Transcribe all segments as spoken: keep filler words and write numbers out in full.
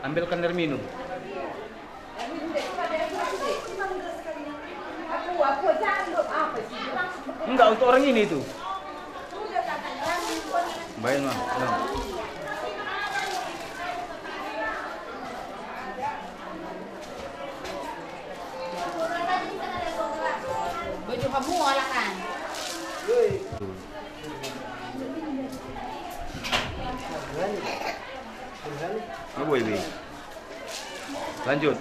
Ambilkan air minum. Enggak, untuk orang ini itu. Baik, Mang. Tenang. Baju kamu olahan. Apa ini? Lanjut.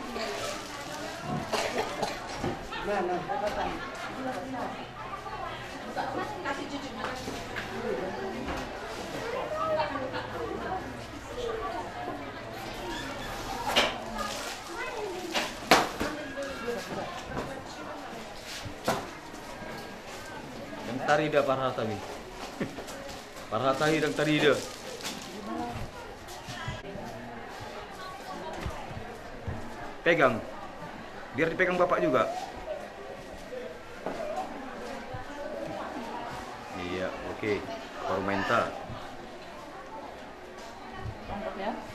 Ndang tarida parhata i. Parhata i ndang tarida. Pegang. Biar dipegang bapak juga. Iya, oke. Baru main ta.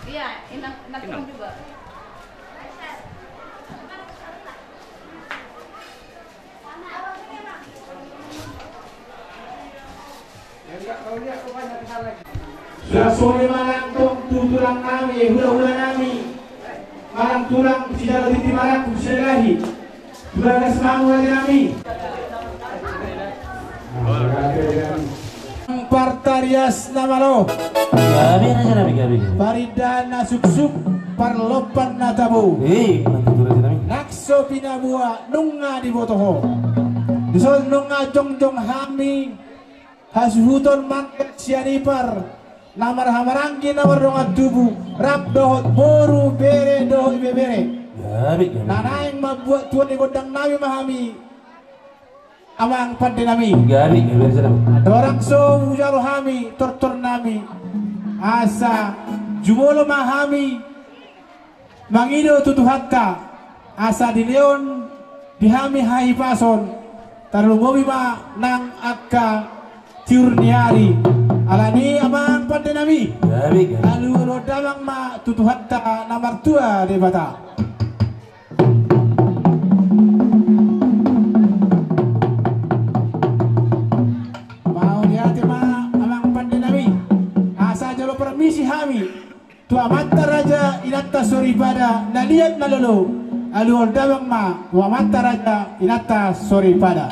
Iya, enak, enak juga. Suang songon i ma nang tong tu tulang nami, hula-hula nami, manang tulang sijalo tintin marangkup sian Silahi. Tulang na simangun raja nami. Partarias na malo. Gabe raja nami, gabe, gabe. Parindahan na suksuk, parlompan na tabo. Eh, manang tutu raja nami. Nang so pinaboa nunga diboto ho. Dison nunga jongjong hami hasuhuton mangke sian ipar na marhahamaranggi na mardongan tubu rap dohot boru bere dohot ibebere. Gabe, gabe. Na naeng mambuat tuan ni gondang nami ma hami. Amang pande nami. Gabe, gabe, gabe. Andorang so hujalo hami tortor nami, asa jumolo ma hami mangido tu Tuhanta asa dilehon di hami hahipason, tarlumobi ma nang angka tiur ni ari. Alani amang pande nami. Gabe, gabe. Alualuhon damang ma tu Tuhanta na martua Debata. Mauliate ma amang pande nami. Asa jolo parmisi hami tu amanta raja inanta soripada na liat na lolo. Alualuhon damang ma tu amanta raja inanta soripada.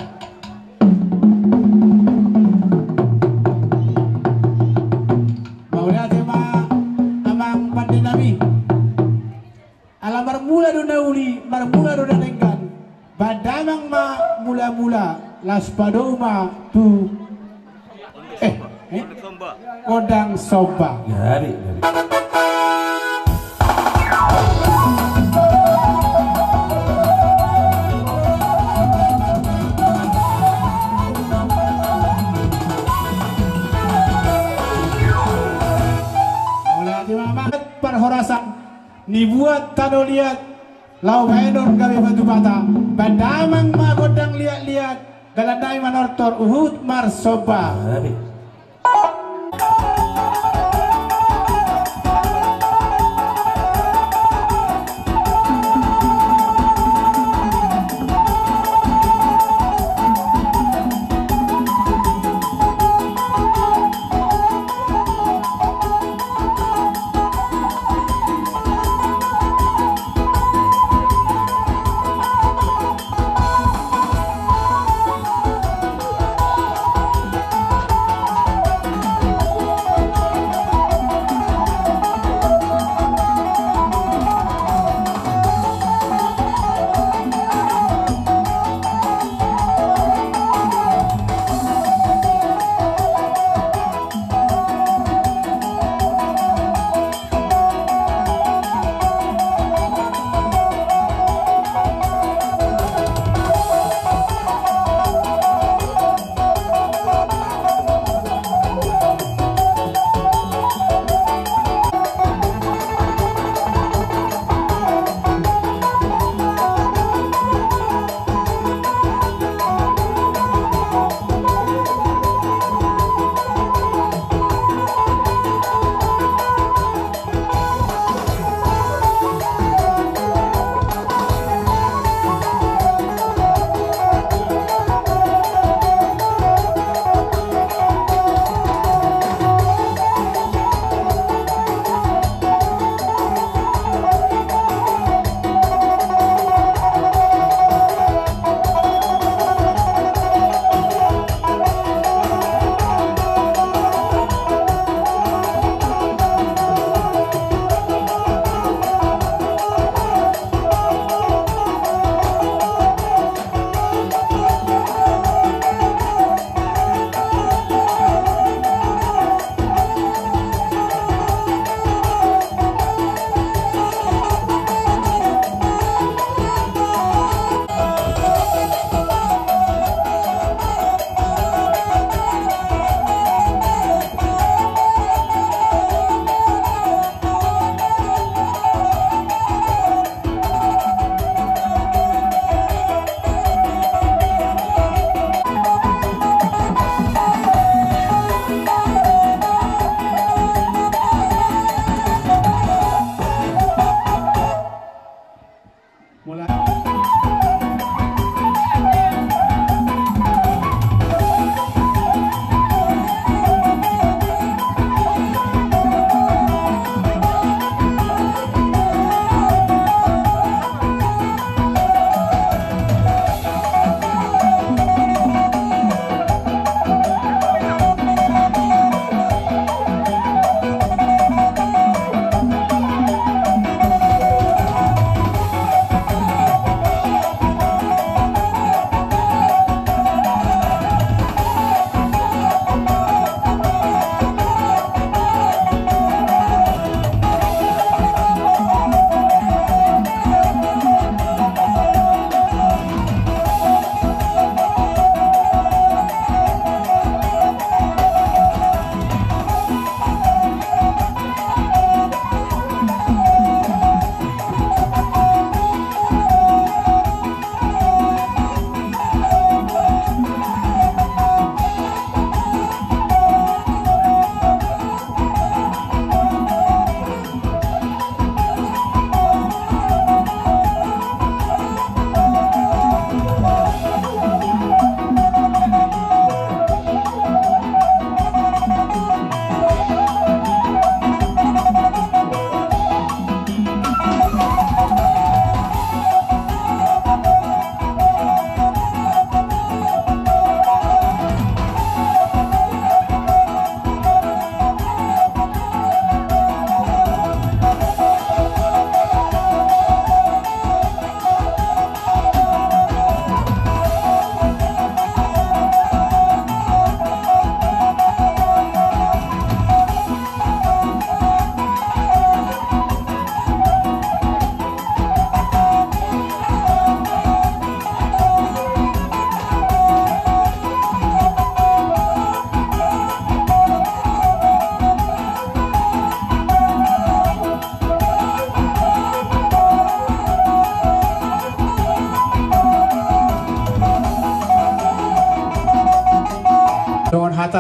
Mauliate ma amang pande nami. Ala marmula do na uli, marmula do na denggan. Baen damang ma mula-mula, laos padomu ma tu, eh, eh, gondang somba. Gabe, gabe. Mauliate ma amang parhorasan. Nibuat tano liat, laho baenon gabe batu bata. Baen damang ma gondang liat-liat, dalan nami manortor huhut marsomba.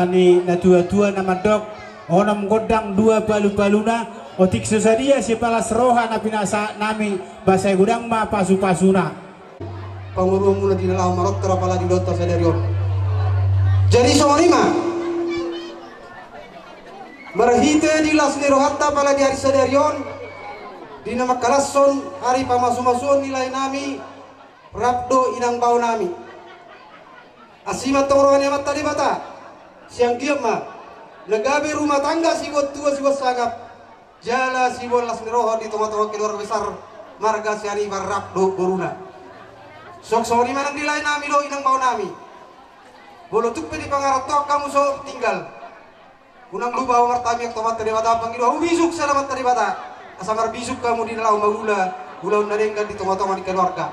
Ni natuatua na mandok, onom gondang dua palupaluna, otik so sadia sipalas roha na pinasahat nami, ba sai godang ma pasupasuna. Panguruanmuna di na laho manortor apala di ulaonta sadari on. Jadi songon i ma. Marhite di las ni rohanta apala di ari sadari on, di na mangkalashon ari pamasumasuon ni lae nami, rap do inang bao nami. Asi ma antong roha ni Amanta Debata, sai anggiat ma na gabe rumah tangga siboan tua siboan sangap, jala siboan las ni roha di tongatonga keluarga besar marga Sianipar rap dohot boruna. Suang songon i ma nang di lae nami dohot inang bao nami. Molo tung pe di pangarantoan hamu so tinggal, unang lupa hamu martamiang tu Amanta Debata, pangido hamu bisuk sian Amanta Debata, asa marbisuk hamu di na laho mangula ulaon na denggan di tongatonga ni keluarga.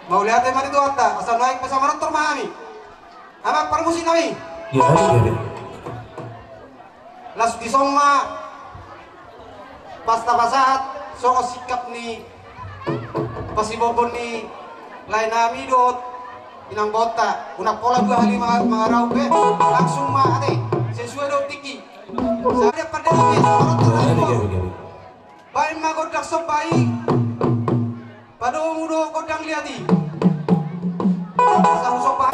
Mauliate ma di Tuhanta, asa nuaeng pe sai manortor ma hami. Amang parmusik nami. Iya, iya, iya. Laos dison ma pas tapasahat songon singkat ni pasibohon ni lae nami dohot inang baonta. Unang pola dua hali ma-, mangarau pe, langsung ma ate sesuai dohot tingki. Sada pandai nami, songon on tu hali. Baen ma gondang somba i. Padomu do gondang liat i. Asa husomba.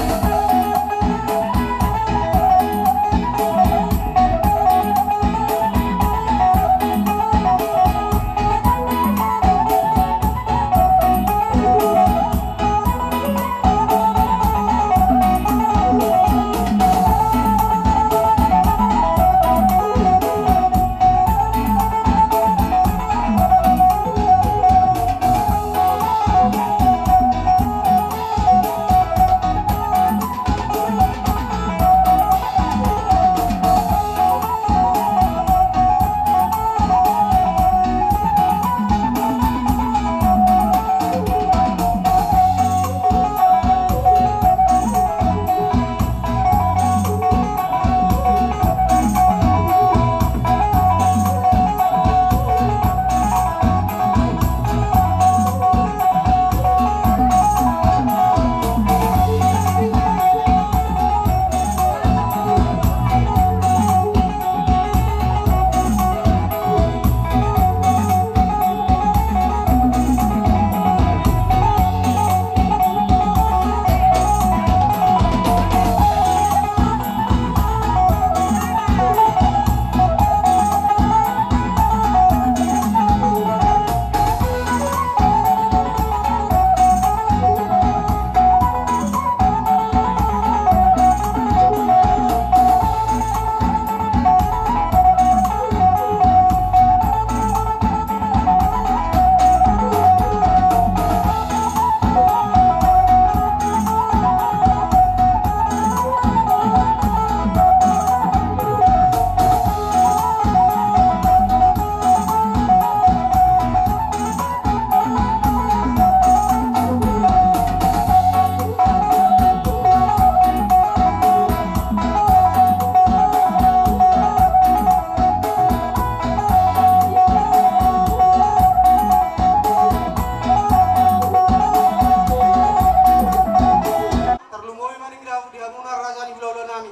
Tarlumobi ma di hamuna raja ni hulahula nami.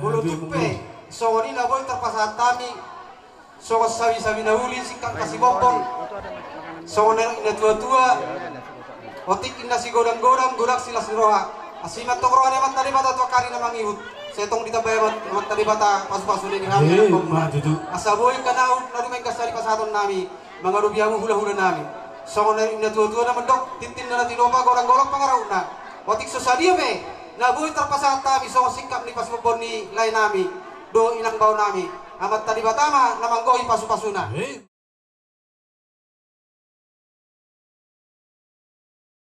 Molo tung pe songon i na boi tarpasahat hami songon sabisabi na uli singkat pasibohon, songon na natuatua, otik inna sigodanggodang, godang silas ni roha. Asi ma antong roha ni Amanta Debata tu angka ari na mangihut, sai tong ditambai Amanta Debata pasupasuna di hami. Asa boi angka na dumenggan sari pasahaton nami mangadopi hamu hulahula nami. Songon na natuatua na mandok, tintin na tinopa, golanggolang pangarahutna. Otik so sadia pe na boi tarpasahat hami songon singkat ni pasibohon ni lae nami dohot inang bao nami, Amanta Debata ma na manggohi pasupasuna.